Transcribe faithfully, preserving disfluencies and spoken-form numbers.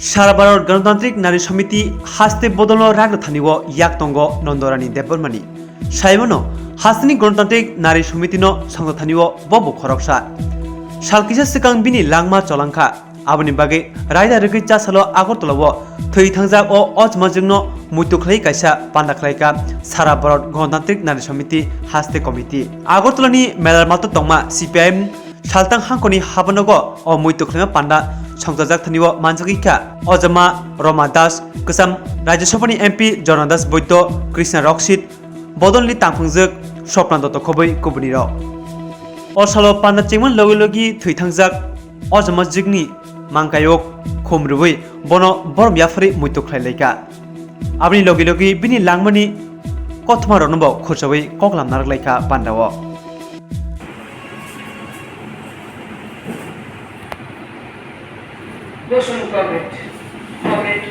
Sara Bharat Ganatantrik Nari Samiti haste bodolno ragna thani o yak tongo Nondorani Debbarmani. Saimano, hasteni Ganatantrik Nari Samitino songsa thani o bobo khoroksa. Sal kisa swkang bini langma cholangkha. Aboni bagwi raida rwgwi cha salo Agartala o thwi thangjak o ojmajwkno muitu khlai kaisa panda khlaikha Sara Bharat Ganatantrik Nari Samiti haste committee. Agartalani Melar Mato tongma C P I M Saltang hangkoni habanogo o muitu khlaima panda songchajak thani o manjagwi kha. Ojama Roma Das, kwcham Rajya Sabhani M P Jona Das Boido, Krishna Roksit, bodolni tangphungjwk Swapna Dotto khobwi kubunirok. O salo panda chengmani logi logi thwi thangjak ojama jwkni mangkayok khum rwui bono borom yapharwi muitu khlai laikha. Aboni logi logi bini langmani kothoma rokno bo khursawi koklam narwk laikha panda o.